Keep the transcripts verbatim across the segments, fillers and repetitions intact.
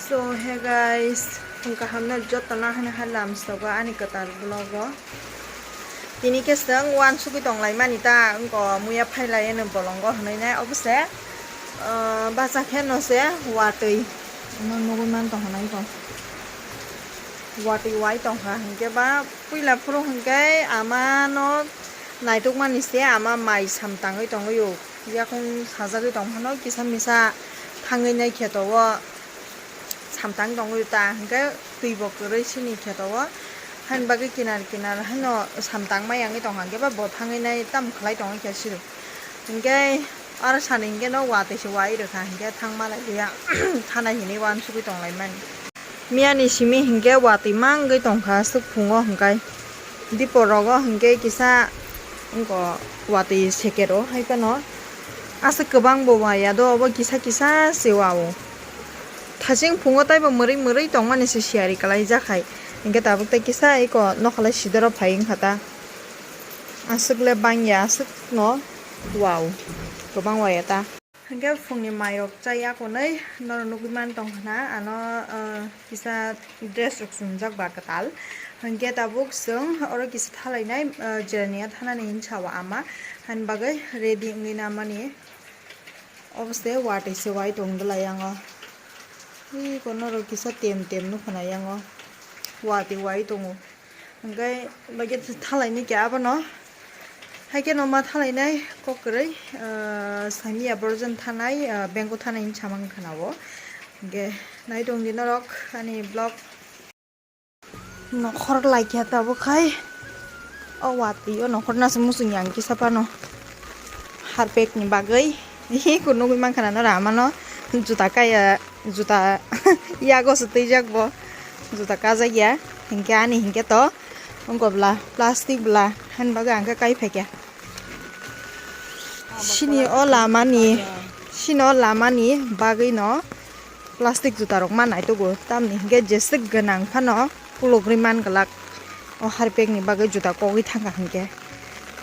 So, hey guys, phung kaham no joto no hano hai lam sogo ani kwtal vlog o. Tini khe chwng uansugwi tong lai mani ta, wngko muya phai lai ano bolongo hwnwi nai, obo se, ah, bacha khe no se watwi no nugwi man tong hwnwi ko. Watwi wai tong kha, hinkhe ba puila phuru hinkhe ama no naituk mani se ama mai sam tangwi tongwi o. Yakung sajagwi tong phano kisa misa thangwi nai kheto o. Samtang tongwi ta, hinkhe twi bo kwrwi sini khe to o. Haini bagwi kinar kinar haino samtang ma yangwi tongkha, hinkhe ba bo thangwi nai tamo khlai tongwi khe siro. Hinkhe oro sani hinkhe no watwi se wai rwkha, hinkhe thangma lai liya. Thanai hinwi uansugwi tong lai mani. Miyani simi hinkhe watwi ma wngwi tongkha aswk phungo hinkhe. Dipor rogo hinkhe kisa wngkha watwi sekero hai phano. Aswk kwbang bo waya do, obo kisa kisa se wa o. Thaching phungo taibo mwrwi mwrwi tongmani se siyari kwlai jak hai. Hinkhe tabuk tei kisa eko nokhalai sidoro phai wngkha ta. Aswk le bangya, aswk no. Wow. Kwbang waya ta. Hinkhe phungni mairok chaya konwi norok nugwi man tong khna ano, ah, kisa dress rok chumjak ba kwtal. Hinkhe tabuk chwng oro kisa thalainai, ah, jerania thanani hinwi sao ama. Hani bagwi ready wngwi namani. Obo se watwi se wai tong dwlai yango. Ui, kono rok kisa tem tem nukho na yango. Watwi wai tongo. Hwnkhe bagwi thalai ni khe abono. Haikhe no ma thalai nai kok kwrwi, ah, samiya borjoni thanai, ah, bengkok thanai hinwi samani khna o. Hwnkhe nai tong di norok ani vlog. Nokhor laikha tabuk khai. O watwi o nokhorno se muchung yang kisa phano. Harpek ni bagwi. Hi ko nugwi mankha na nw rama no. Juta kaya, juta yago se twijak bo. Juta kajak ya. Hinkhe ani hinkhe to. Wngkha bwla plastic bwla. Hani bagwi ang khe kai phaikha. Sini o lama ni, sini o lama ni bagwi no. Plastic juta rok ma naitugo, tamni hinkhe jeswk gwnang phano kulugri man glak. O harpek ni bagwi juta kogwi thangkha hinkhe.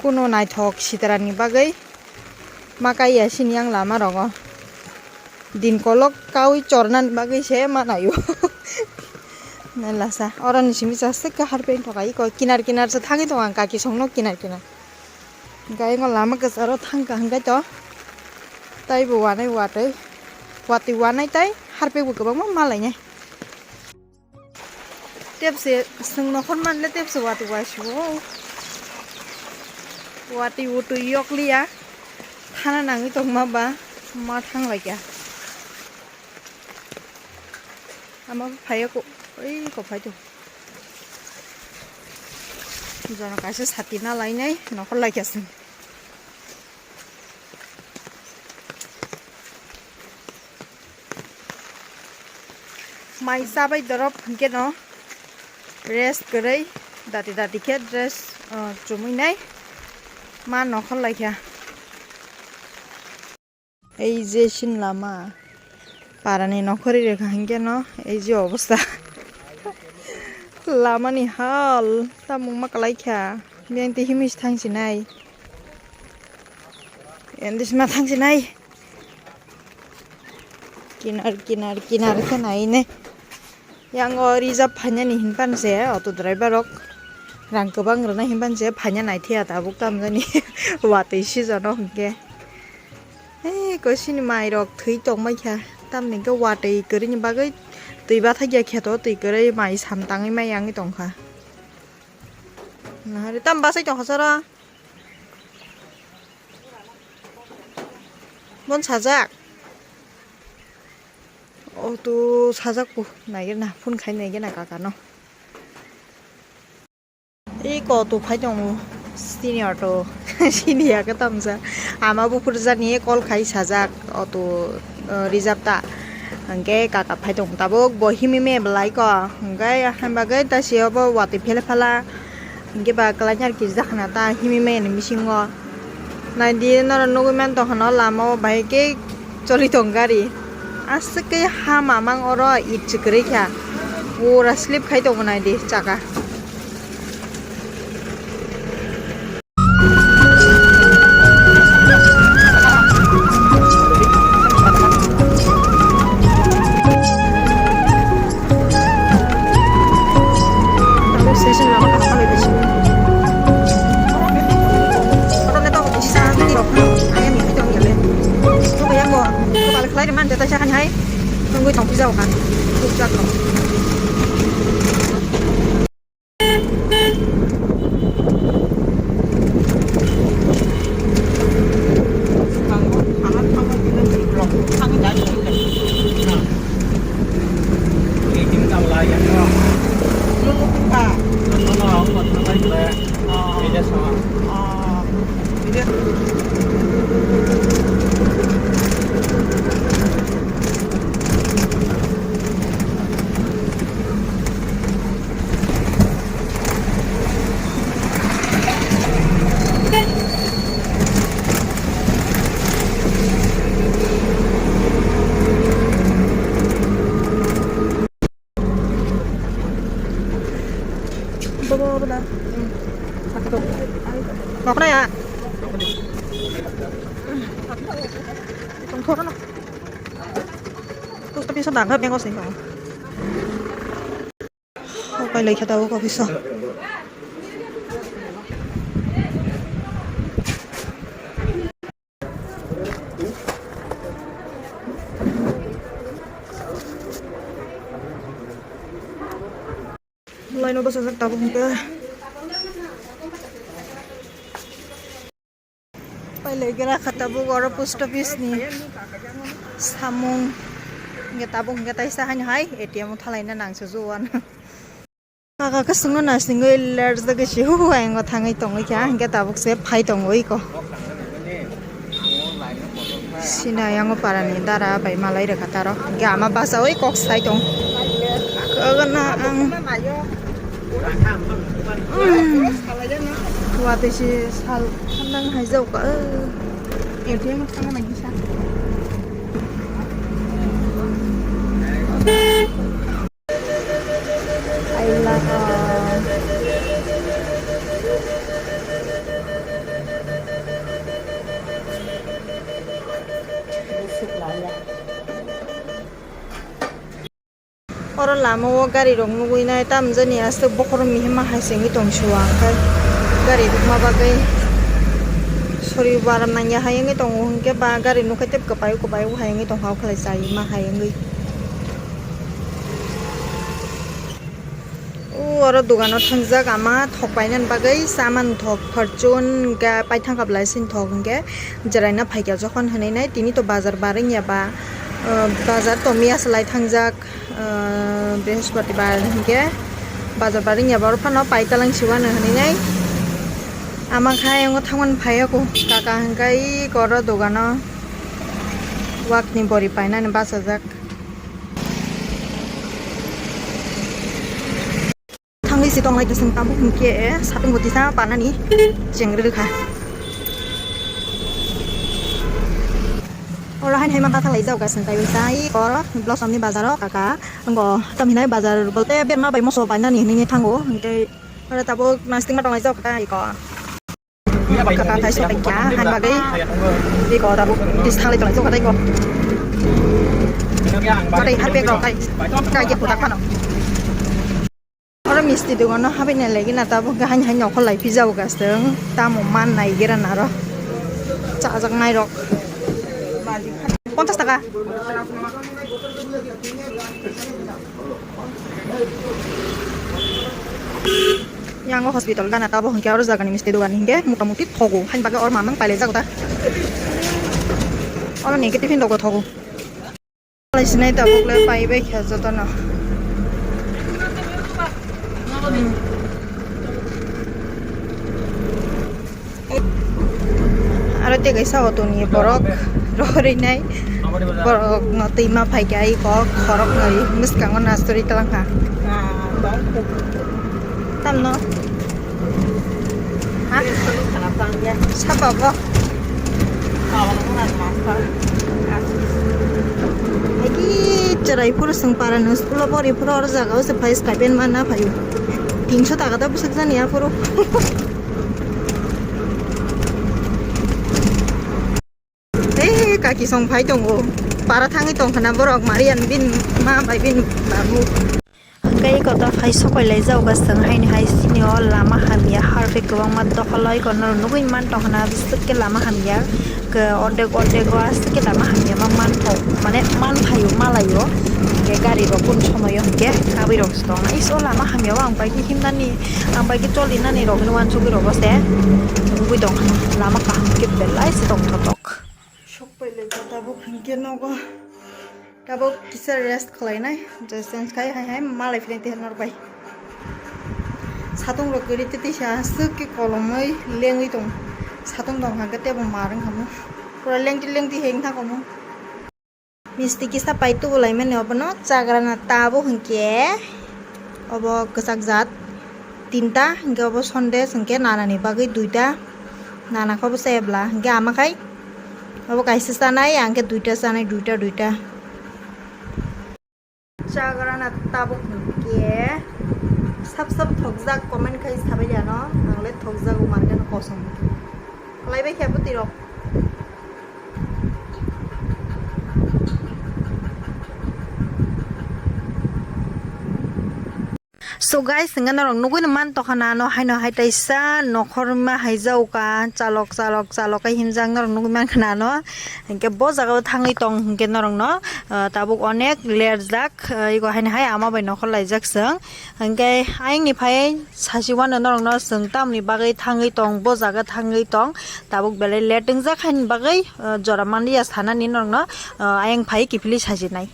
Kuno naithok sitara ni bagwi ma kaiya sini yang lama rogo. Din kolok kaui chorna ni bagwi se ma naio. Nailasa, oro ni simi jeswk khe harpek thok ai ko kinar kinar se thangwi tongo ang kaki song no kinar kinar. Hinkhe ayang o lama kwcharo thangkha hinkhe to taibo wanai watwi, watwi wanai tai harpek bo kwbangma malainai. Tepse chwng nokhor manle tepse watwi waisio. Watwi utwi yokliya thana nangwi tongma ba ma thanglaikha. Ama phaiya ko, oi ko phai to. Jono kaisa sati na lainai nokhor laikha sing. Mai chabai dorop hinkhe no rest kwrwi dati dati khe dress, ah, chumui nai ma nokhor laikha. Ei je sini lama, parani nokhorwi rwkha hinkhe no ei je obostha. Lamani hal tamungma kwlaikha, biyang twi himwi se thangsinai, endisma thangsinai, kinar kinar kinar khe naine. Yang o reserve phainani hinphano se auto driver rok rang kwbang rwnai hinphano se phaina naithiya tabuk tamjani watwi season o hinkhe. Hei kosini mai rok thwi tongmai kha tamni hinkhe watwi kwrwini bagwi twi bathakya kheto twi kwrwi mai sam tangwi mai yangwi tongkha. Nahari tam bachai tongkha sara. Bon sajak. O to sajak po naigena phone khai naigena kaka no. Ei ko to phai tongo senior to senior ke tamsa ama buphur jani call khai sajak auto, uh, reserve ta hingke kaka phai tongo tabuk bo himi me belai ko hingke hamba ke ta si obo watwi phele phala. Hingke ba kwlainar kisa khna ta himwi maya ni bisingo. Naidi norok nugwi man tongkha no lama o bahai khe choli tong gari. Aswk khe ha mamang oro it se kwrwi kha. Pura slip khai tongo naidi chaka. Ui, tong pijao kha. Kuk jak tong. Bobo, bobo da. Hmm. Sakto. Nokna ya. Tongthoro no. Post office o dangkha bengos ni. Okai lai khe tabuk office o. Line o bwsajak tabuk hwnkhe. Pailaigra kha tabuk oro post office ni samung. Hingke tabuk hingke taisa haino hai A T M o thalaina nangsuju wano. Kaka kwswngno nasingwi lerjagwi se hu hu ayang o thangwi tongwi kha, hingke tabuk se phai tongwi ko. Sini ayang o para ni dara bai malai rwkha taro, hingke ama bachaui kok sai tong. Kwgwrno ang. Watwi se sal thandang hai jao ka. A T M thangna nangkhe sa. Ai la. Oro lama o gari rok nugwi nai, tamjani aswk bokhorok mihima hai se wngwi tong sio, ang khe gari rwkma bagwi sori baram nangya hai wngwi tongo, hwnkhe ba gari nukha tei kwpai kwpai hai wngwi tongkha, o khlai chai ma hai wngwi. O oro dogano thangjak ama thok painani bagwi, chamani thok, fortune, hwnkhe paithang kha belai sini thok, hwnkhe jeraina phaikha jokhon hinwi nai, tini to bazar bar wngya ba, ah, bazar to miya se lai thangjak, ah, Brihaspatibar hinkhe bazar bar wngya ba, oro phano paitalang siwano hinwi nai. Ama khe ayang o thangmani phaiya kho, kaka hinkhe eko oro dogano wakni bori painani bachajak. Thangwi si tonglai kising tabuk hwnkhe, eh, satung bo tisa panani cheng rwkha. Oro hain hai ma kathang lai jao ka sing kai sa i oro Blossom ni bazar o kaka. Ngo tam hinai bazar bolte berma bai moso painani hinwi thango. Hingke oro tabuk nasting ma tonglai jao ka iko. Kaka thai sopai kya, han bagwi. Iko tabuk dis thanglai tonglai jao ka iko. Matai harpek rok kai. Kai ke putak phano. Oro misti dogano habina lagi na tabuk hain hain nokol lai pijao gasung. Tamo man nai gera naro. Chajak nai rok. Ponchas taka. Yang o hospital gana tabuk hingke oro jagani misti dogan hingke motamuti thogo. Hain bagwi oro mamang pailai jago ta. Oro ni hingke tiffin rok bo thogo. Sinai tabuk le pai bai kha jotono. Hmm. Aro tei kaisa auto ni borok rohorwi nai. Borok no twi ma phai kha, ai kok khorok nai bwskango nastori tlang kha. Tamno? Ha? Sapa bo? Agi cherai phuru swng para no school o pori phuru oro jaga o se phai stipend ma na phaio. Tinso taka da bwswk jani aphuru. Ei kaki song phai tongo. Para thangwi tong khna borok Marian bin ma bai bin babu. Hwnkhe eko ta phai sokoi lai jao ga swng haini hai sini o lama hamya harpek kwbangma dokholo eko norok nugui man tong khna bwswk khe lama hamya. Khe ordek ordek o aswk khe lama hamya ma man thok mane man phaio malaio. Gari rok kunu somoyo hwnkhe kabui rok se tong. Iso lama hamya o ang bai khe himnani, ang bai khe choli nani rok hino uansugui rogo se wngui tong. Lama kaham khe belai se tongthotok. Sok pai lai kha tabuk hwnkhe nogo. Tabuk kisa rest khlai nai. Dress change khai hai hai malai philai tei norok bai. Satung rok kwrwi tei tisa aswk khe kolomoi lengwi tong. Satung tong hwnkhe tebo mar wngkha mo. Pura lengti lengti heng tha komo. Misti kisa pai tubulaimani obono chagrana tabuk hwnkhe obo kwchak jat tinta, hwnkhe obo sondes hwnkhe nanani bagwi duita, nana khe obo chayabla hwnkhe ama khai obo kaisa chanai, ang khe duita chanai, duita, duita. Chagrana tabuk hwnkhe sap sap thokjak, comment khai sabai ya no, ang le thokjago market kosom. Khlai bai khe bwtwi rok. So guys, hwnkhe norok nugui no man tongkha na no haino hai taisa nokhorma hai jao ka chalok chalok chalok kai himjak norok nugui man khna no. Hwnkhe bo jaga o thangwi tong hwnkhe norok no, ah, tabuk onek lerjak, ah, ego haino hai ama bai nokhor laijak chwng. Hwnkhe ayang ni phai sachi wano norok no chwng tamni bagwi thangwi tong, bo jaga thangwi tong, tabuk belai late wngjak haini bagwi, ah, jora manliya sanani norok no, ah, ayang phai kiphilwi sajinai.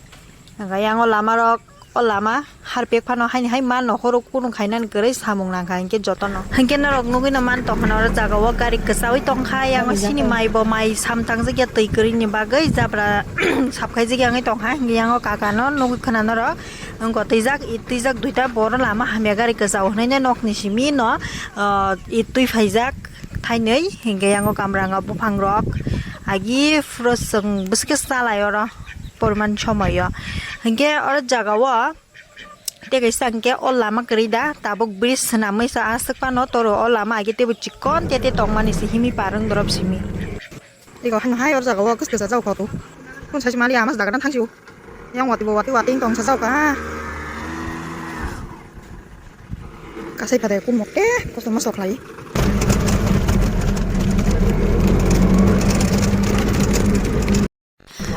Hwnkhe ayang o lama rok, o lama harpek phano haini hai ma nokhoro kunu khainani kwrwi samung nangkha hwnkhe jotono. Hwnkhe norok nugui no man tongkha na oro jaga o gari kwchaui tongkha, ayang o sini mai bo mai sam tangjak ya twi kwrwi ni bagwi jabra sap khaijak ya wngwi tongkha, hwnkhe ayang o kaka no nugui khna norok. Wngkha twijak, i twijak duita boro lama hamya gari kwchao hwnwi nokni simi no, ah, i twi phaijak thainwi, hinkhe yango kamranga buphangrok agi phuro chwng bwswkhe chalai oro porman somoio. Hinkhe oro jagao tei kaisa hinkhe o lama kwrwi da tabuk bridge swnamwi sa aswk phano toro o lama agi teibo chikon tete tongmani se himwi par wng borok simi. Ego hano hai or jaga o kwchwsa jao kho tu. Kun sai mali ama jaga dan thangsi o. Yang wati bo wati wati tong sa jao ka. Kasai phade kun mok te kosto ma sok lai.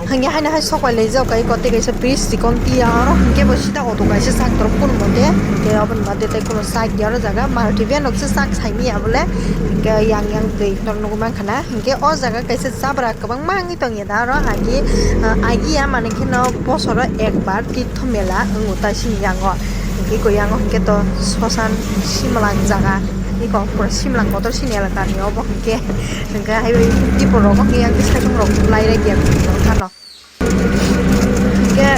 Hanya hai na hai sok pai lai jao kai ko te kaisa bridge sikon ti ya oro hingke bo sita auto kaisa sak tor kun mo te. Hingke aboni ma te tai kuno sak ya oro jaga Maruti van rok se sak sai mi ya bole. Hingke yang yang twi tor nugo man khana. Hingke o jaga kaisa jabra kwbangma wngwi tongya da aro agi, ah, agi ya mane kheno bosoro ekbar tirtho mela wngo ta sini yango. Hingke ko yango hingke to sosan simlang jaga, iko pura simlang kotor sini elakani obo hingke, hingke hai bai tipo rogo hingke yang saikung rok lai rai ya thano. Hingke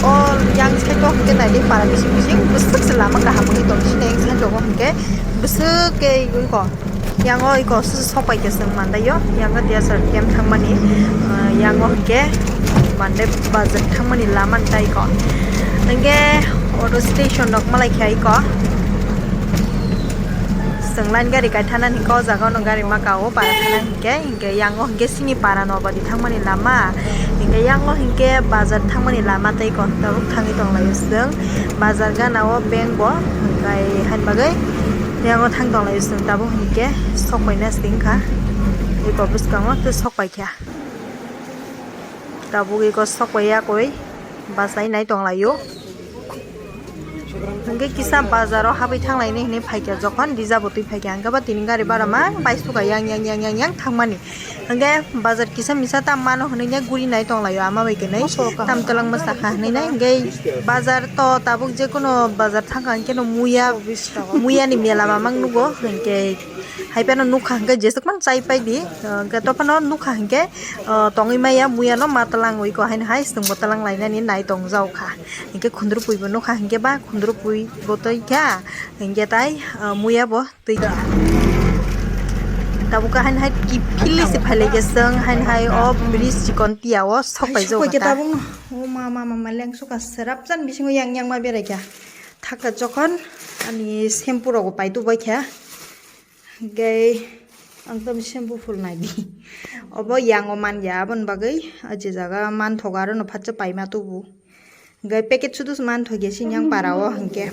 o yang side o hingke naidi para bising bising bwswk se lama kaham wngwi tong sini yang side o hingke bwswk ke iko. Yango iko sopai khe chwng mandaio, yango Diasar camp thangmani, ah, yango hwnkhe Monday bazar thangmani lama ta iko. Hwnkhe auto station rok malai kha iko. Chwng line gari kai thana hwnkhe o jaga ono gari maka o para thana hwnkhe, hwnkhe yango hwnkhe sini para nobari thangmani lama, hwnkhe yango hwnkhe bazar thangmani lama tei iko tabuk thangwi tonglaio chwng bazar gana o bank bo hwnkhe hain bagwi. Yango thang tong lai chwng tabuk hwnkhe sok paina sing kha. Eko bwskango tei sok pai kha. Tabuk eko sok pai ya koi bachai nai tong lai o. Hwnkhe kisa bazar o habwi thang lai ni hinwi phai kha, jokhon rija bo twi phai kha hwnkhe ba tini gari bara ma bai suka yang yang yang yang yang thang mani. Hingke bazar kisa misa tam mano hinui ne guri nai tong lai o ama bai khe nai tam twlang bwsa kha hinui nai hingke bazar to tabuk je kono bazar thang kha hingke no muya muya ni mela mamang nugo hingke hai phano nukha hingke jeswk phano chai pai di hingke to phano nukha hingke tongwi maya muya no ma twlang oi ko haino hai chwng bo twlang lai nani nai tong jau kha hingke khundrupui bo nukha hingke ba khundrupui bo twi kha hingke tai muya bo. Twi kha. Tabuk kha haino hai kiphilwi se phailai khe chwng haino hai o bridge chikon tiya o sok paijak kha ta. Tabuk no. O ma ma ma ma leng suka serap chan bisingo yang yang ma berai kha. Thaka jokhon ani shampoo rok bo pai tu bai kha. Gai ang tam shampoo phul nai di. Obo yang o man ya aboni bagwi a je jaga man thogo aro no phatsa pai ma tubu. Hingke packet sudu se manthokya sini yang para o hingke.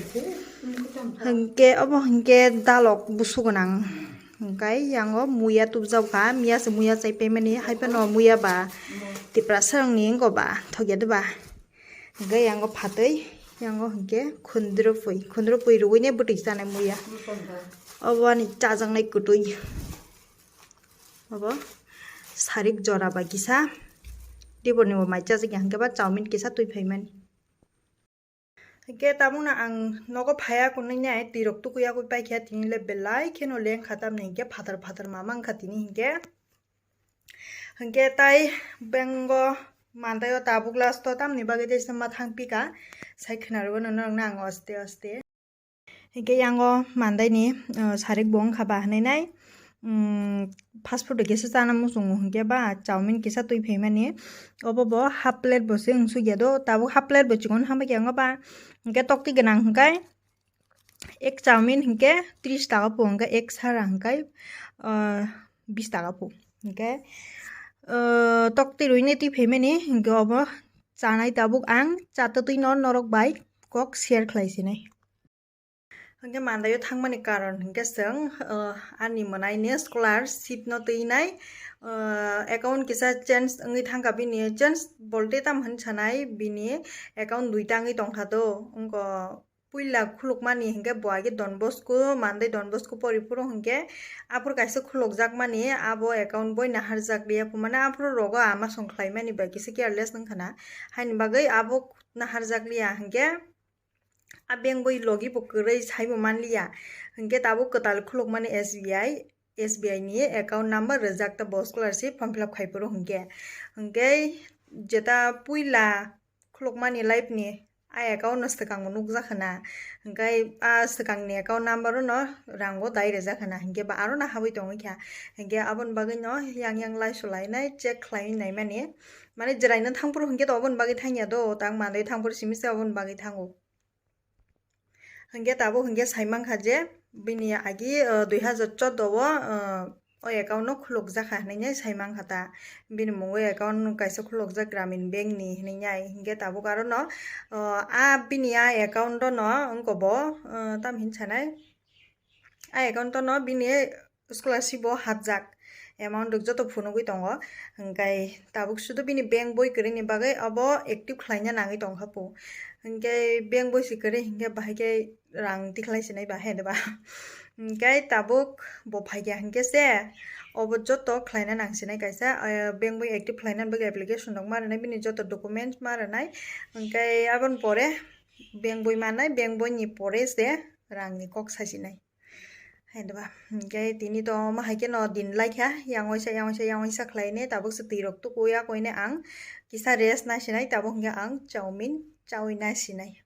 Hingke obo hingke dalok busu gwnang. Hingke yang o muya tubjak kha, miya se muya chai paimani, hai phano muya ba Tiprasa rokni wngkha ba, thokya de ba. Hwnkhe yango phatwi, yango hwnkhe khundrupui, khundrupui rwui ne bwtwi chanai muya. Obo ani chajaknai kwtwi. Obo sarik jora bai kisa. Diborni bo mai chajak ya hwnkhe ba chowmin kisa twi phaimani. Hwnkhe tabukno ang nogo phaiya kunui nai, twirok tukuya kui paikha, tini le belai kheno lengkha, tamni hwnkhe phatar phatar ma mankha tini hwnkhe. Hwnkhe tai bengo mantaio tabuk last o tamni bagwi tei ma thang pika, sai khwnarwgwno norokno ang aste aste. Hwnkhe yango mandaini, uh, sarik bo wngkha ba hwnwi nai, um, fast food kisa chana muchungo hwnkhe ba chowmin kisa twi phaimani, obo bo half plate bo se wng sugya do, tabuk half plate bo chikon hambai khe wngkha ba, hwnkhe tokti gwnang hwnkhe ek chowmin hwnkhe tris taka po, hwnkhe ek sara hwnkhe, uh, bis taka po, hwnkhe, uh, tokti rwini twi phaimani, hwnkhe obo chanai tabuk ang chatwi no norok bai kok share khlai sinai. Hwnkhe mandaio thangmani karon hwnkhe chwng, uh, ani mwnaini scholarship no twinai, uh, account kisa change wngwi thangkha bini, change bolte tamo hwn sanai, bini account duita wngwi tongkha do, wngkha puila khulukmani hwnkhe bo age Don Bosco, mandai Don Bosco poriphuru hwnkhe aphuru kaisa khulukjakmani, abo account boi naharjakliya, mane aphuru rogo ama song khlaimani bai kisa careless wngkhana, haini bagwi abo naharjakliya hwnkhe. A bank boi logi bo kwrwi saibo manliya, hwnkhe tabuk kwtal khulukmani S B I, S B I ni account number rwjak ta bo scholarship form fill up khai phuru hwnkhe, hwnkhe jeta puila khulukmani life ni a account no swkang bo nukjak khana, hwnkhe a swkang ni account number no rang bo dai rwjak khana, hwnkhe ba aro no habwi tongwi kha, hwnkhe aboni bagwi no yang yang laisu lainai check khlaiwi naimani, mane jwraino thang phuru hwnkhe to oboni bagwi thangya do, tang manwi thang phuru simi se oboni bagwi thango. Hwnkhe tabuk hwnkhe saimankha je bini agi, uh, dui hazar choudo o, uh, o account no khulukjakha hinwi saimankha ta. Bini mungwi account kaisa khulukjak Gramin Bank ni hinwi ai. Hwnkhe tabuk aro no, uh, a bini a account o no wngkha bo, uh, tam hin sanai. A account o no bini scholarship bo hapjak amount rok joto phunugwi tongo, hwnkhe tabuk sudu bini bank boi kwrwini bagwi abo active khlaina nangwi tongkha pu, hwnkhe bank boi se kwrwi hwnkhe bahai khe rang tikhlai sinai ba he de ba, hwnkhe tabuk bo phaikha hwnkhe se obo joto khlaina nang sinai kaisa, eh, bank boi active khlaina bagwi application rok ma rwnai, bini joto documents ma rwnai, hwnkhe aboni pore bank boi mannai, bank boi ni pore se rang ni kok sai sinai. Hai da ba, hwnkhe tini to omo hai kheno din lai kha, yang waisa, yang waisa, yang waisa khlai ne, tabuk se twi rok tuku ya koi ne ang kisa rest nai sinai, tabuk hwnkhe ang chowmin chawi nai sinai.